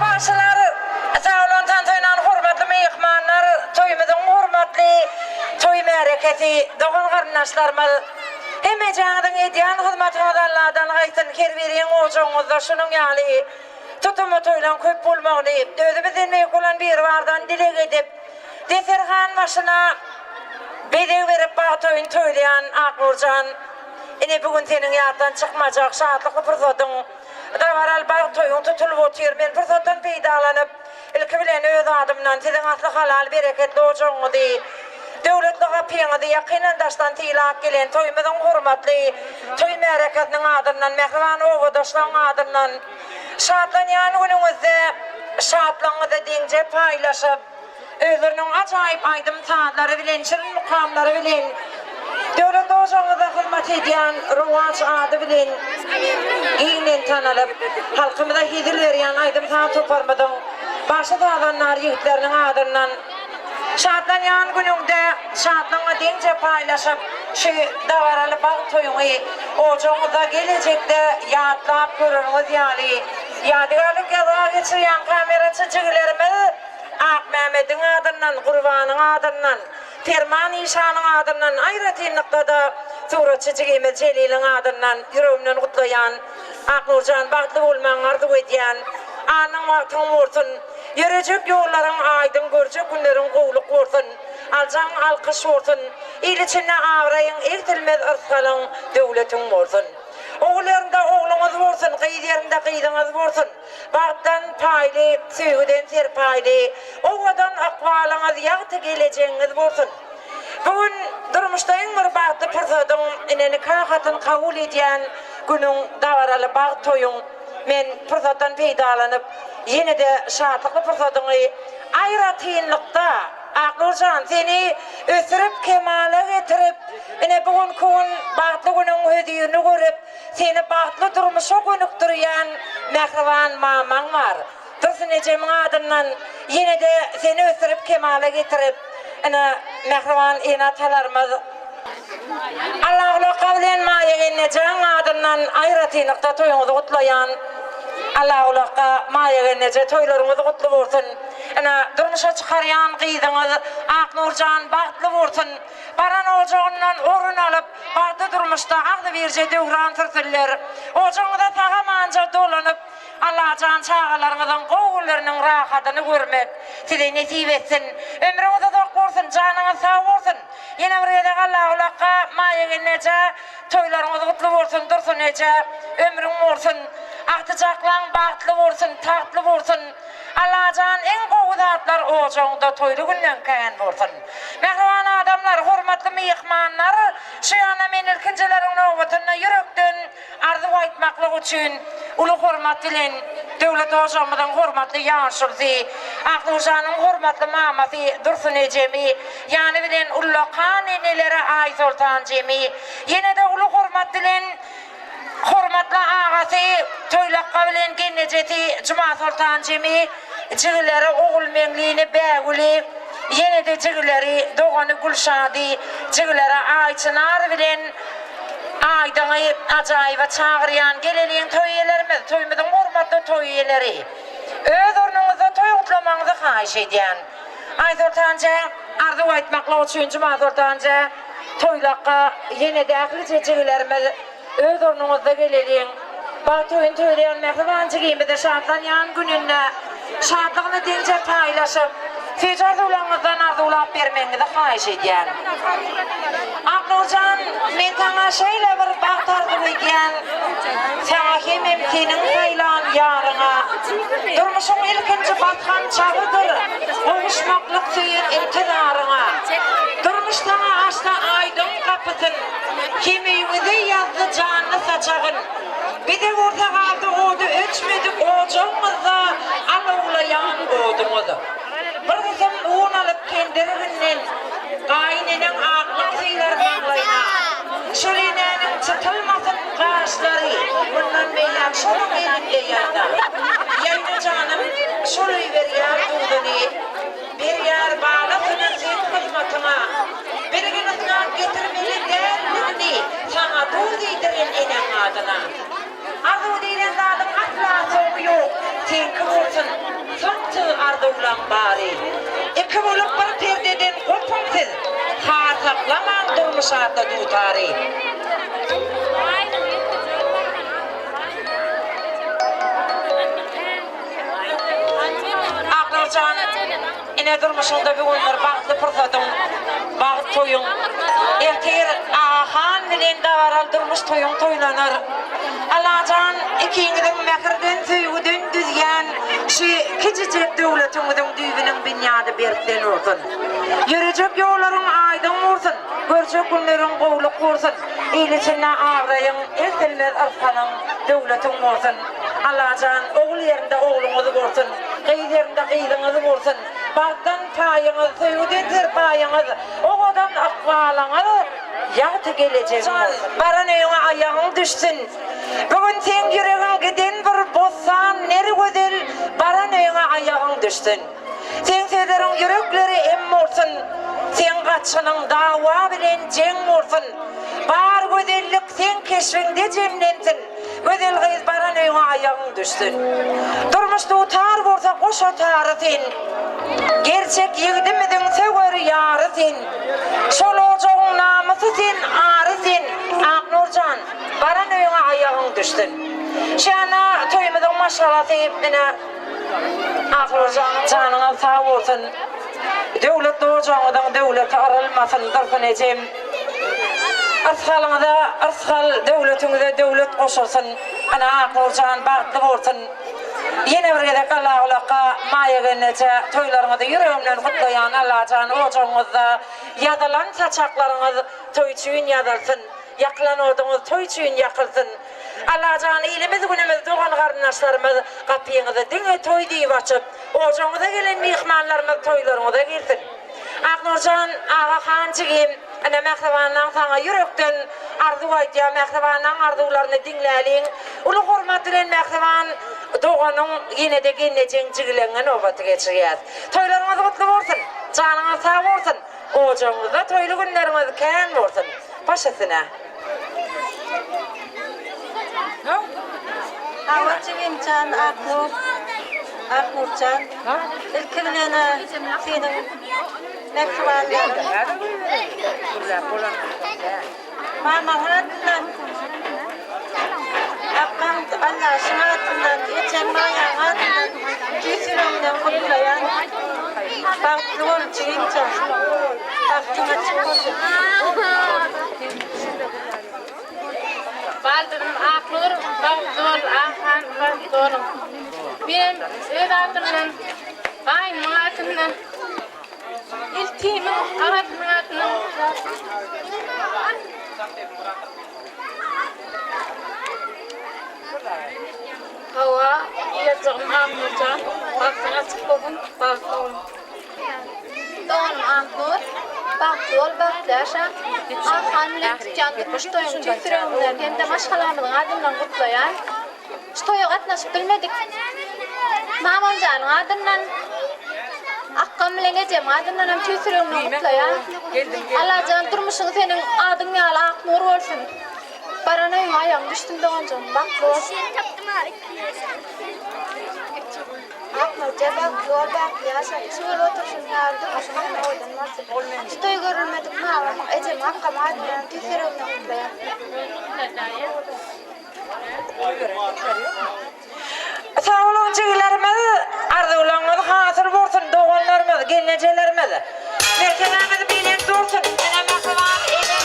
Bagşylar, sag boluň tans oýnan hormatly myhmanlar, toýumyzyň hormatly toý märekesi, dogan garyndaşlarymyz. Hemmejaňyzyň edýän hyzmatyňyz Alladan gaýtsyn, her biriň ojagyňyzda şunuň ýaly tutumly toýlaň köp bolmagyny özümizden beýik bolan Biribardan dileg edip, desterhan başyna bezeg berip bagt toýuny toýlaýan Aknurjan, ine bu gün seniň ýatdan çykmajak şatlykly pursadyň. Dabaraly bagt toýuň tutulyp otyr. Men pursatdan peýdalanyp, ilki bilen öz adymdan siziň asly halal bereketli ojagyňyzy, döwletli gapyňyzy ýakyndan-daşdan sylap gelen toýumyzyň hormatly toý märekesiniň adyndan, mähriban obadaşlaryň adyndan şatlanýan günüňizde şatlygyňyzy deňje paýlaşyp, Özleriniň ajaýyp aýdym-sazlary bilen, şirin mukamlary bilen döwlet ojagyňyzda hyzmat edýän Rowaç ady bilen giňden tanalyp, halkymyza hezil berýän aýdym-saz toparymyzyň bagşy-sazandar ýigitleriniň adyndan şatlanýan günüňde şatlygyňy deňje paýlaşyp, şu dabaraly bagt toýuňy ojagyňyzda gelejekde ýatlap göreriňiz ýaly ýadygärlik ýazga geçirýän kameraçy jigilerimiz Akmämmediň adyndan, Gurbanyň adyndan, Perman işanyň adyndan, aýratynlykda-da suratçy jigimiz Jeliliň adyndan ýüregimden gutlaýan. Aknurjan bagtly bolmagyňy arzuw edýän. Alnyň bagtyň bolsun. Ýörejek ýollaryň aýdyň, görjek günleriň gowluk bolsun. Aljagyň alkyş bolsun. Il içinde abraýyň, egsilmez yrsgalyň, döwletiň bolsun. Ogul ýerinde ogluňyz bolsun, gyz ýerinde gyzyňyz bolsun. Bagtdan paýly, söýgüden serpaýly, owadan ykbalyňyz, ýagty gelejegiňiz bolsun! Bu gün durmuşda iň bir bagtly pursadyň, ine nika hatyny kabul edýän günüň, dabaraly bagt toýuň. Men pursatdan peýdalanyp, ýene-de şatlykly pursadyňy aýratynlykda, Aknurjan, seni ösdürip, kemala getirip, ine bu günki gün bagtly günüň hözirini görüp, Seni bagtly durmuşa gönükdirýän mähriban mamaň bar. Dursun ejemiň adyndan ýene-de seni ösdürip kemala getirip, ine, mähriban ene-atalarymyz Allagul akga bilen Maýa gelnejeň adyndan aýratynlykda toýuňyzy gutlaýan. Allagul akga, Maýa gelneje toýlaryňyz gutly bolsun. Ine, durmuşa çykarýan gyzyňyz Aknurjan bagtly bolsun. Baran ojagyndan orun alyp, Bagtly durmuşda agzybirje döwran sürsünler. Ojagyňyza sag-amanja dolanyp, Allajan çagalaryňyzyň gowy günleriniň rahadyny görmek size nesip etsin. Ömrüňiz uzak bolsun, janyňyz sag bolsun. Ýene bir gezek Allagul akga, Maýa gelneje, toýlaryňyz gutly bolsun, Dursun eje, ömrüň bolsun. Agtyjaklaň bagtly bolsun, tagtly bolsun. Allajan iň gowy zatlar ojagyňda toýly günleň kän bolsun. Mähriban adamlar, hormatly myhmanlar! Şana men ilkinjileriň nobatynda ýürekden arzuw aýtmaklyk üçin uly hormat bilen döwlet ojagymyzyň hormatly ýaşulusy, Aknurjanyň hormatly mamasy Dursun ejemi, ýany bilen ullakan eneleri Aýsoltan jemi, ýene-de uly hormat bilen Hormatly agasy Toýlakga bilen gelnejesi Jumasoltan jemi, jigileri Ogulmeňlini, Bägüli, ýene-de jigileri, dogany Gülşady, jigileri Aýçynar bilen Aýdyňy ajaýyba çagyrýan geleliň toý eýelerimiz, toýumyzyň hormatly toý eýeleri! Öz ornuňyzda toý gutlamagyňyzy haýyş edýän. Aýsoltanja arzuw aýtmaklyk üçin Jumasoltanja Toýlakga ýene-de ählije jigilerimiz öz ornuňyzda geleliň. Bagt toýuny toýlaýan mähriban jigimizi şatlanýan gününde şatlygyny deňje paýlaşyp, süýji arzuwlaryňyzdan arzuwlap bermegiňizi haýyş edýän. Aknurjan, men saňa şeýle bir bagt arzuw edýän, saňa hemem seniň saýlan ýaryňa. Durmuşyň ilkinji basgançagydyr gowuşmaklyk söýen intizaryňa. Durmuş saňa açsa aýdyň gapysyn, Hem öýüňize ýazdy janly saçagyn. Bize bolsa galdy ody öçmedik ojagyňyzda alawlaýan oduňyz. Bir gysym un alyp kendiriginden, Gaýyneneň aklyk sylar maňlaýyna. Şol enäniň çytylmasyn gaşlary, Mundan beýläk şonuň elinde ýazda. Ýaýna janym, şol öý berýär duzuny, Berýär balasyny seň hyzmatyňa. Bilgin ysgap getirmeli däldigini Saňa duz iýdiren eneň adyna. Arzuw diýlen zadyň asla soňy ýok, Seňki bolsun soňsuz arzuwlaň bary. Iki bolup bir perdeden gopuň siz, Har saklamaň durmuş atly dutary. Aknurjan, ine durmuşyňda bu günler bagtly pursadyň, bagt toýuň. Ertir Agahan bilen dabaraly durmuş toýuň toýlanar. Allajan ikiňiziň mähirden, söýgüden düzýän şu kiçijek döwletiňiziň düýbüniň binýady berkden bolsun. Ýörejek ýollaryň aýdyň bolsun, görjek günleriň gowulyk bolsun. Il içinde abraýyň, egsilmez yrsgalyň, döwletiň bolsun. Allajan ogul ýerinde ogluňyz bolsun, gyz ýerinde gyzyňyz bolsun. Bagtdan paýyňyz, söýgüden serpaýyňyz, owadan ykbalyňyz, ýagty gelejegiň bolsun. Baran öýüňe aýagyň düşsün. Bu gün seň ýüregiň giden bir bossan ner gözel, baran öýüňe aýagyň düşsün. Seň sözleriň ýüreklere em bolsun, Seň gaçgynyň dawa bilen jeň bolsun. Bar gözellik seň keşbiňde jemlensin, Gözel gyz baran öýüňe aýagyň düşsün. Durmuş dutar bolsa goşa tary sen, Gerçek ýigdimiziň söwer ýary sen. Şol ojagyň namysy sen, ary sen, Aknurjan, baran öýüňe aýagyň düşsün. Şana toýumyzyň maşgalasy ine. Aknurjan janyňyz sag bolsun. Döwletli ojagyňyzyň döwleti yrylmasyn Dursun ejem. Yrsgalyňyza yrsgal, döwletiňize döwlet goşulsyn. Ene Aknurjan bagtly bolsun. Ýene bir gezek Allagulakga, Maýa gelneje toýlaryňyzy ýüregimden gutlaýan Allajan ojagyňyzda ýazylan saçaklaryňyz toý üçin ýazylsyn. Ýakylan oduňyz toý üçin ýakylsyn. Allajan ilimiz günümiz dogan garyndaşlarymyz gapyňyzy diňe toý diýip açyp ojagyňyza gelen myhmanlarymyz toýlaryňyza girsin. Aknurjan Agahan jigim ine mähribanlaň saňa ýürekden arzuw aýdýar mähribanlaň arzuwlaryny diňläliň uly hormat bilen mähriban doganyň ýenede gelnejeň jigileňňe nobaty geçirýäs toýlaryňyz gutly bolsun janyňyz sag bolsun Ojagyňyzda toýly günleriňiz kän bolsun! Baş üstüne. Hawa jigimjan Aknur, Aknurjan, ilki bilen-ä seniň mähribanlaryň mamaň adyndan, akgaň Allaşyň adyndan, ejeň Maýaň adyndan tüýs ýüregimden gutlaýan. Bagtly bol jigimjan. Bagtyň açyk bolsun. Baldyrym Aknur bagtly bol Akhan bagtly boluň. Menem öz adymdan gaýnymyň adyndan iltimiň agasynyň adyndan gutlaryn. Hawa, ýazjygym Aknurjan, bagtyň açyk bolsun, bagtly bol. Doganym Aknur, bagtly bol, bagtly ýaşa. Akhan bilen tutýan durmuş toýuňy tüýs ýüregimden hem-de maşgalamyzyň adyndan gutlaýan. Şu toýa gatnaşyp bilmedik mamamjanyň adyndan, akgam bilen ejemiň adyndan hem tüýs ýüregimden gutlaýan. Allajan durmuşyň seniň adyň ýaly ak nur bolsun. Baran öýüňe aýagyň düşsün doganjygym, bagtly bol. Aknurja bagtly bol, bagtly ýaşa. Kişi bolup oturyşyň ýaly durmuşyň hem owadan bolsun. Şu toý görülmedik mamamyň, ejemiň, akgamyň adyndan tüýs ýüregimden gutlaýan. Sag boluň jigilerimiz, arzuwlaryňyz hasyl bolsun doganlarymyz, gelnejelerimiz. Mertebäňiz belent bolsun, ene mähriban enem.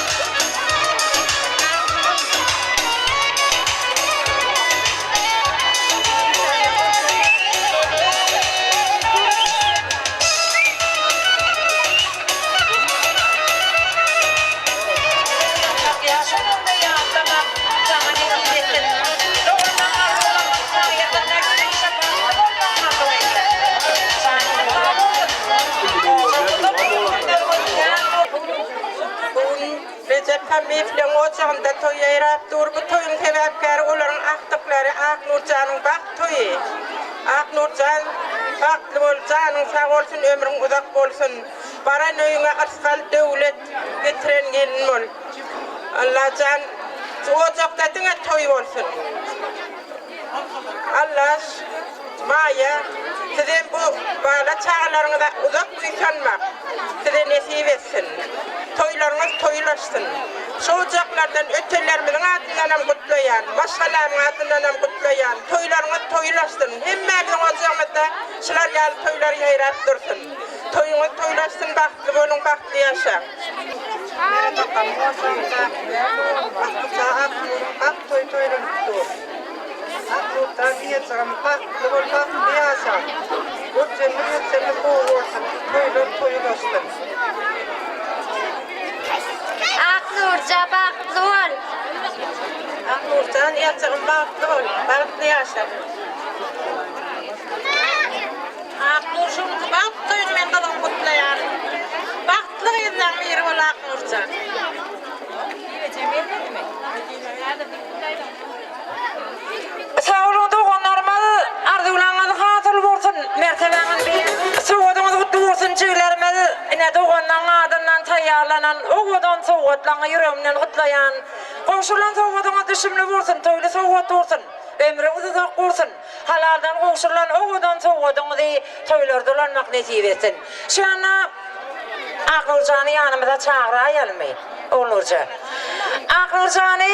Ýaşadyňda ýatlamak saňa nesip etsin. Doganlaň arzuwlarynyň saýasynda hemişe bagtly bolmagyňy arzuw edýän. Janyňyz sag bolsun. Ojagyňyzda toý günler bolsun. Bu gün Rejep Hamyýewleň ojagynda toý ýaýrap dur. Bu toýuň sebäpkäri olaryň agtyklary Aknurjanyň bagt toýy. Aknurjan, bagtly bol, janyň sag bolsun, ömrüň uzak bolsun. Baran öýüňe yrsgal, döwlet getiren gelin bol. Allajan ojakda diňe toý bolsun. Allaş, Maýa, sizem bu bala çagalaryňyza uzak buýsanmak size nesip etsin. Toýlaryňyz toýlaşsyn. Şu ojaklardan ötenlerimiziň adyndanam gutlaýan, maşgalamyň adyndanam gutlaýan. Toýlaryňyz toýlaşsyn. Hemmämiziň ojagymyzda şular ýaly toýlar ýaýrap dursun. Toýuňyz toýlaşsyn bagtly boluň bagtly ýaşaň. Meret akamyň ojagynda Akja Aknuryň bagt toýy toýlanyp dur. Aknurjan diýejegim bagtly bol bagtly ýaşa. Görjenmiz ýetjenmiz gowy bolsun. Toýlar toýulaşsyn. Aknurja bagtly bol. Aknurjan ýatjagym bagtly bol bagtly ýaşa. Aknur şu günki bagt toýuňy men gyzgyn gutlaýaryn. Bagtly gyzlaň biri bol Aknurjan. Sag boluň doganlarymyz arzuwlaryňyz hasyl bolsun mertebäňiz beýik sowgadyňyz gutly bolsun jigilerimiz ine doganlaň adyndan taýýarlanan owadan sowgatlaňy ýüregimden gutlaýan gowşurylan sowgadyňyz düşümli bolsun toýly sowgat bolsun ömrüňiz uzak bolsun Halaldan gowşurylan owadan sowgadyňyzy toýlarda ulanmak nesip etsin. Şu ýanda Aknurjany ýanymyza çagyraýalymy? Ogulnurja. Aknurjany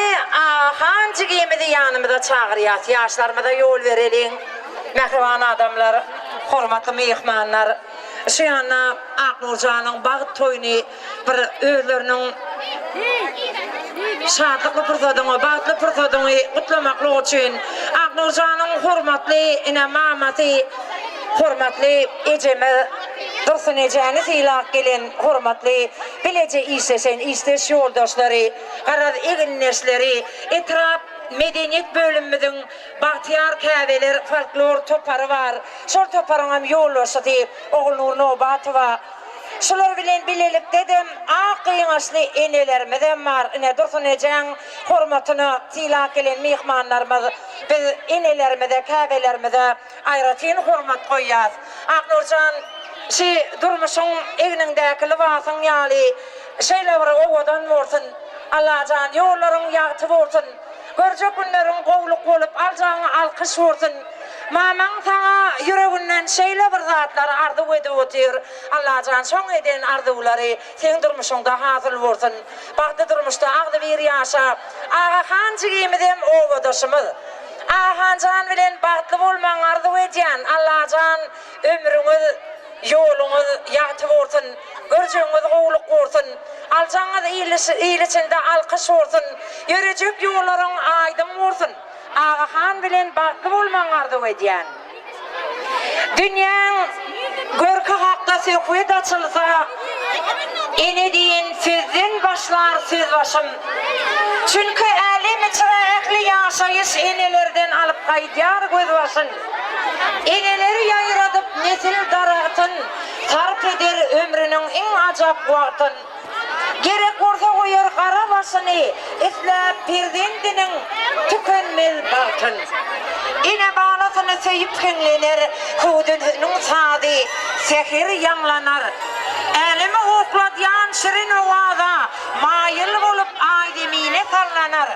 Han jigimizi ýanymyza çagyrýas. Ýaşlarymyza ýol bereliň. Mähriban adamlar, hormatly myhmanlar. Şu ýanda Aknurjanyň bagt toýuny bir özleriniň şatlykly pursadyňy, bagtly pursadyňy gutlamaklyk üçin Aknurjanyň hormatly ene-mamasy, hormatly ejemiz Dursun ejäni sylap gelen hormatly bileje işleşen işdeş ýoldaşlary, garaz egindeşleri, etrap medeniýet bölümimiziň Bagtyýar käbeler folklor topary bar. Şol toparyňam ýolbaşçysy Ogulnur Nobatowa. Şular bilen bilelikde-dem ak gyňaçly enelerimizem bar. Ine, Dursun ejäň hormatyna sylap gelen myhmanlarymyz. Biz enelerimize, käbelerimize aýratyn hormat goýýas. Aknurjan, şi durmuşyň egniňdäki lybasyň ýaly şeýle bir owadan bolsun. Allajan, ýollaryň ýagty bolsun. Görjek günleriň gowluk bolup, aljagyňa alkyş bolsun. Mamaň saňa ýüreginden şeýle bir zatlary arzuw edip otyr. Allajan şoň eden arzuwlary seň durmuşyňda hasyl bolsun. Bagtly durmuşda agzybir ýaşa. Agahan jigimizem obadaşymyz. Agahanjan bilen bagtly bolmagyňy arzuw edýän. Allajan ömrüňiz Ýoluňyz ýagty bolsun, görjegiňiz gowluk bolsun, aljagyňyz il içinde alkyş bolsun, ýörejek ýollaryň aýdyň bolsun, Agahan bilen bagtly bolmagyňy arzuw edýän. Dünýäň görki hakda söhbet açylsa. Ene diýen sözden başlar söz başym. Çünki älem içre ähli ýaşaýyş enelerden alyp gaýdýar gözbaşyn. Eneleri ýaýradyp nesil daragtyn, sarp eder ömrüniň iň ajap wagtyn. Gerek bolsa goýar gara başyny, isläp perzendiniň tükenmez bagtyn. Ene balasyny söýüp hiňlener, hüwdüsiniň sazy säher ýaňlanar. Älemi ukladýan şirin owaza maýyl bolup Aý-zemine sallanar.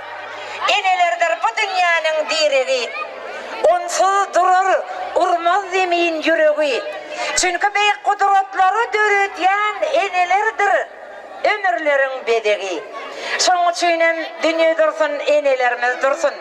Enelerdir bu dünýäniň diregi. Onsuz durar, urmaz zemin ýüregi. Çünki beýik gudratlary döredýän enelerdir ömürleriň bezegi. Şonuň üçinem dünýe dursun, enelerimiz dursun.